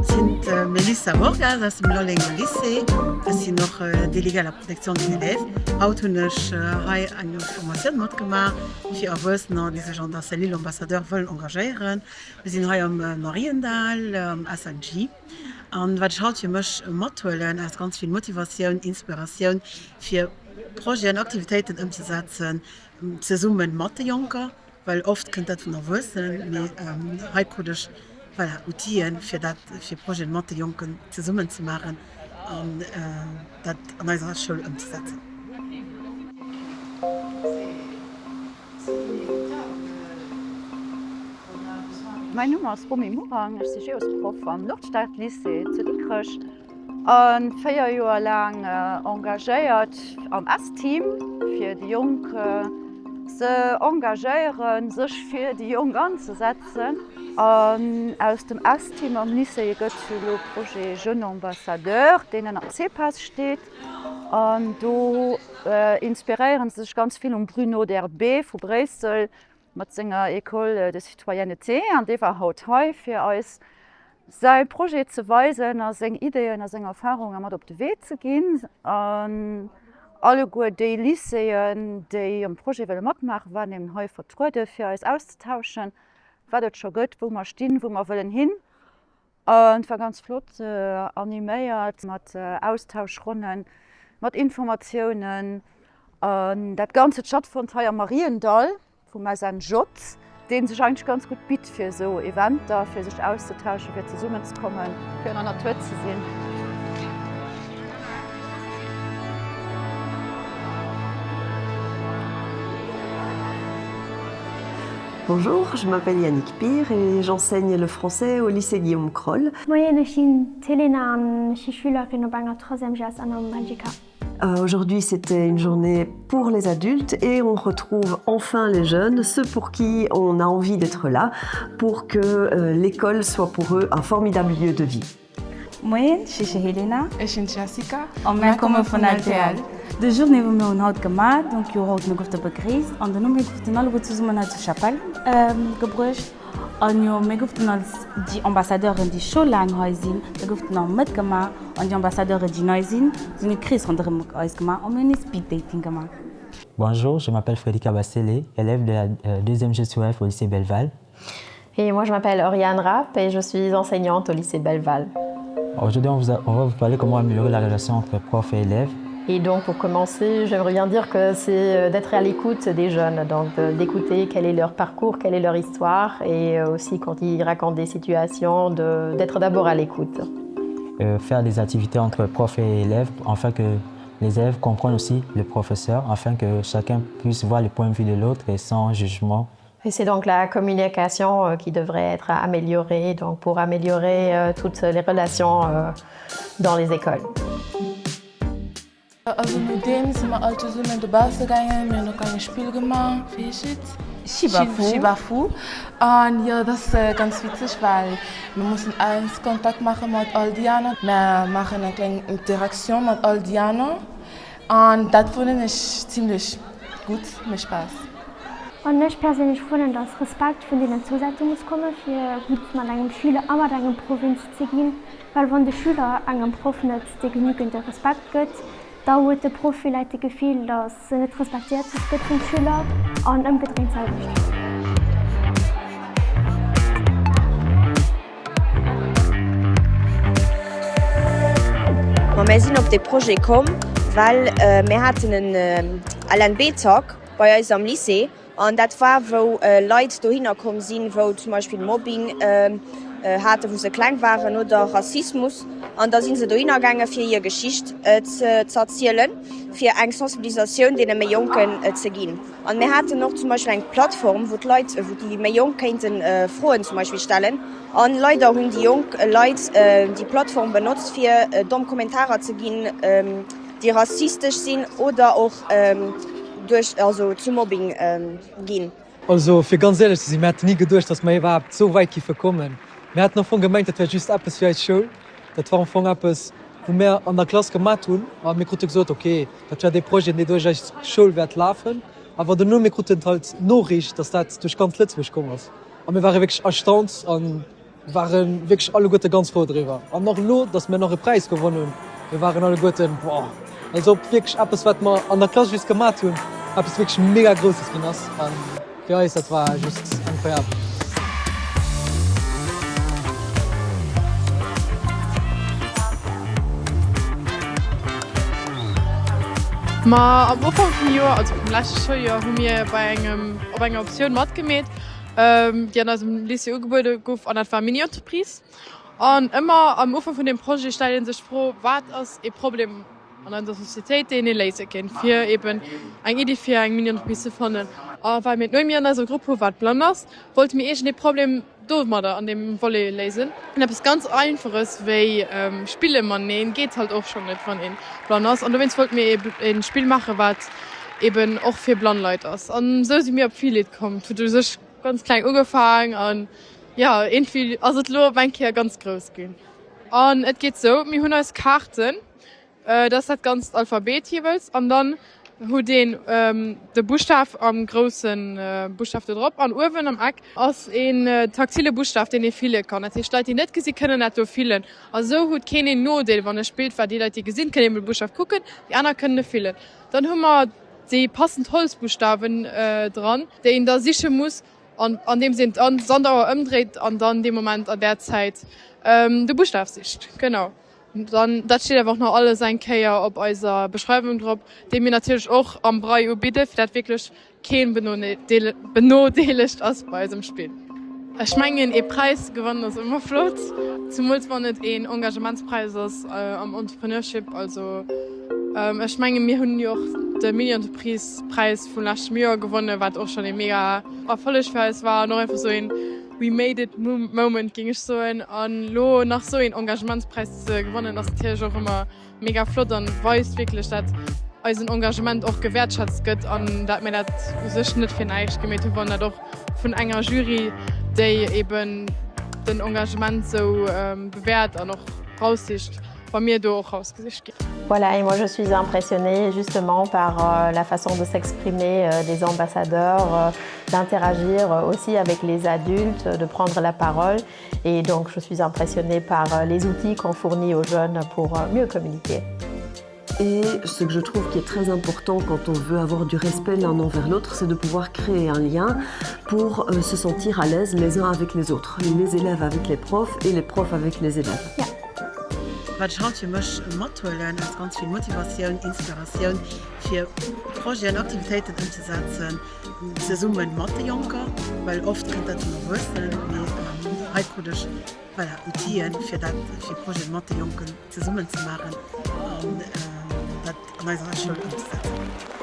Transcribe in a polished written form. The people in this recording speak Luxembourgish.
Sinn d'Melissa Borgas aus dem Lallenger Lycée. Ech sinn och Déléguée à la protection des élèves. Haut hunn ech hei eng Formatioun matgemaach fir Erwuessener, déi sech an der Cellule Ambassadeur wëllen engagéieren. Mir sinn hei am Mariendall am SNG. An wat ech haut fir mech mathuelen ass ganz vill Motivatioun, Inspiratioun fir Projeten, Aktivitéiten ëmzesetzen zesumme mat de Jonker. Well oft kënnt dat vun Erwuessenen, mee hei krut ech, voilà, Outile fir dat, fir Projeten mat de Jonken zesummen ze maachen an dat an eiser Schoul ëmzesetzen. Mäin Numm ass Romy Morang, ech si Geosproff am Nordstad-Lycée zu Dikrech a 4 Joer laang engagéiert am S-Team fir déi Jonk ze engagéieren, sech fir déi Jonk anzesetzen. An aus dem S-Team am Lycée gëtt jo elo Projet Jeune Ambassadeur, deen ënner CEPAS steet. An do inspiréiere se sech ganz vill um Bruno Derbez vu Bréissel mat senger École de citoyenneté. An dee war haut hei, fir eis säi Projet ze weisen a seng Ideeën a seng Erfarunge mat op de Wee ze ginn. An alleguer déi Lycéeën, déi am Projet wëlle matmaachen, waren eben hei vertruede fir eis auszetauschen, wat et scho gëtt, wou mer stinn, wou mer wëllen hin. An et war ganz flott animéiert mat Austauschronnen, mat Informatiounen. An dat Ganzt huet stattfonnt hei am Mariendall. Vum SNJ, dee sech eigentlech ganz gutt bitt fir esou Eventer, fir sech auszetauschen, fir zesummen ze kommen, fir an der Natur ze sinn. Bonjour, je m'appelle Yannick Pire et j'enseigne le français au lycée Guillaume Kroll. Moien, ech sinn d'Helena an ech si Schülerin op enger Troisième GS an am NGK. Aujourd'hui, c'était une journée pour les adultes et on retrouve enfin les jeunes, ceux pour qui on a envie d'être là, pour que euh, l'école soit pour eux un formidable lieu de vie. Moien, ech heesche Helena. Ech sinn d'Jessica. A mär komme vun LTL. De Journée wou mir hunn haut gemaach, donc jo haut mir goufe begréisst an duerno mir goufen alleguer zesummen hei zur Chapelle gebruecht an jo mir goufen als déi Ambassadeuren déi scho laang hei sinn, da goufen nach matgemaach an déi Ambassadeuren déi nei sinn, si hunn e Krees ronderëm eis gemaach an mir hunn ee Speed Dating gemaach. Bonjour, je m'appelle Freddy Kabasele, élève de la deuxième G2F au lycée Belval. Et moi je m'appelle Oriane Rapp et je suis enseignante au lycée Belval. Aujourd'hui on, on va vous parler comment améliorer la relation entre prof et élève. Et donc pour commencer, j'aimerais bien dire que c'est euh, d'être à l'écoute des jeunes, donc d'écouter quel est leur parcours, quelle est leur histoire et euh, aussi quand ils racontent des situations, d'être d'abord à l'écoute. Euh, faire des activités entre profs et élèves afin que les élèves comprennent aussi le professeur, afin que chacun puisse voir le point de vue de l'autre et sans jugement. Et c'est donc la communication euh, qui devrait être améliorée donc pour améliorer euh, toutes les relations euh, dans les écoles. Also nodeem si mer all zesummen dobausse gaangen, mir hunn och eng Spill gemaach, wéi heescht et? Shibafu. Shibafu. An jo, dat ass ganz witzeg, well mir mussen eis Kontakt maache mat all déi aner. Mer maachen eng kleng Interaktioun mat all déi aner an dat fannen ech zimlech gutt, mécht Spaass. An ech perséinlech fannen, dass Respekt vun deenen zwou Säite muss komme fir gutt mat engem Schüler a mat engem Proff eens ze ginn. Well wann de Schüler engem Proff net dee genügende Respekt gëtt, da huet de Proff villäit de Gefill, datt en net respektiert gëtt vum Schüler an ëmgedréint d'selwecht. Ma mär sinn op dee Projet komm, well mär haten en LNB-Talk bei eis am Lycée. An dat war, wou Leit dohinner komm sinn, wou zum Beispill Mobbing haten, wou se kleng waren, oder Rassismus. An da si se dohinner gaangen, fir hir Geschicht ze erzielen, fir eng Sensibilisatioun deene méi Jonken ze ginn. An mir haten och zum Beispill eng Plattform, wou d'Leit, wou déi méi Jonk kéinte Froen zum Beispill stellen. An leider hunn déi jonk Leit déi Plattform benotzt, fir domm Kommentarer ze ginn, déi rassistesch sinn oder och duerch, also zu Mobbing ginn. Also fir ganz éierlech ze sinn, mir haten ni geduecht, datt mer iwwerhaapt esou wäit giffe kommen. Mir haten am Fong gemengt, dat wär just eppes fir eis Schoul. Dat war am Fong eppes, wou mir an der Klass gemat hunn a mir krute gesot, ok, dat wär dee Projet, deen duerch eis Schoul wäert lafen. Awer duerno, mir kruten halt d'Noriicht, datt dat duerch ganz Lëtzebuerg komm ass a mir ware wierklech erstaunt. Ware wierklech alleguerte ganz frou driwwer. An och elo, datt mir nach e Präis gewonn hunn, mir waren alleguerten, boah, als ob wierklech eppes, wat mer an der Klass just gemat hunn, eppes wierklech mega Grousses ginn ass. A fir eis, dat war just incroyable. Ma am Ufank vum Joer, also vum leschte Schouljoer, hu mir bei engem op enger Optioun matgemeet, déi an eisem Lycée ugebuede gouf, an dat war Mini-Entreprise. An ëmmer am Ufank vun deem Projet stellt ee sech d'Fro, Wat ass ee Problem an eiser Societéit, deen ee léise kéint, fir eeben eng Iddi fir eng Mini-Entreprise ze fannen? A well mir d'Noémie an eiser Grupp hu wat blann ass, wollte mir iergendee Problem domadder an deem Volet léisen. An eppes ganz Einfaches wéi Spille mateneen geet halt och schonn net, wann ee blann ass. An dowéinst wollte mir ee Spill maachen, wat eben och fir blann Leit ass. An esou si mir op Feel It komm. Et huet u sech ganz kleng ugefaang an jo, iergendwéi ass et elo op eng Kéier ganz grouss ginn. An et geet esou, mir hunn eis Kaarten, Dat ass dat ganzt Alphabet jeeweils an dann hutt een de Buschtaf am grousse Buschtaf do drop an uewen am Eck ass een taktile Buschtaf, deen ee fille kann. Dat heescht, Leit, déi net gesi kënnen dat do fillen. A sou hutt keen een Nodeel, wann e spillt, well déi Leit, déi gesinn, kënnen eben de Buschtaf kucken, déi aner kënnen e fillen. Dann hu mer déi passend Holzbuschtawen dran, déi een da siche muss, an andeems een d'Sandauer ëmdréit an dann dee Moment an där Zäit de Buschtaf sicht. Genau. Dann, dat steet awer och nach alles eng Kéier op eiser Beschreiwung drop, déi mir natierlech och am Braille ubidden, fir dat wierklech keen benodeelegt ass bei eisem Spill. Ech mengen, ee Präis ze gewannen ass ëmmer flott, zemools wann et een Engagementspräis ass am Entrepreneurship. Also ech mengen, mir hunn jo och de Mini-Entreprise-Präis vum leschtem Joer gewonnen, wat och schonn ee mega Erfolleg fir eis war an och einfach esou een We made it moment géing ech soen. An lo nach sou een Engagementspräis ze gewannen ass natierlech och ëmmer mega flott an weist wierklech dat eisen Engagement och gewäertschätzt gëtt an dat mir dat u sech net fir näischt gemeet hunn, wann dat och vun enger Jury, déi eben den Engagement sou bewäert an och raussicht, wa mir do och rausgesicht ginn. Voilà, et moi je suis impressionnée justement par la façon de s'exprimer des ambassadeurs, d'interagir aussi avec les adultes, de prendre la parole et donc je suis impressionnée par les outils qu'on fournit aux jeunes pour mieux communiquer. Et ce que je trouve qui est très important quand on veut avoir du respect l'un envers l'autre, c'est de pouvoir créer un lien pour euh, se sentir à l'aise les uns avec les autres, les élèves avec les profs et les profs avec les élèves. Ja. Wat ech haut fir mech mathuelen, ass ganz vill Motivatioun, Inspiratioun fir Projeten, Aktivitéiten ëmzesetzen, zesumme mat de Jonker, well oft kënnt dat vun Erwuessenen, mee hei krut ech, voilà, Outile fir dat, fir Projete mat de Jonken zesummen ze maachen an dat an eiser Schoul ëmzesetzen.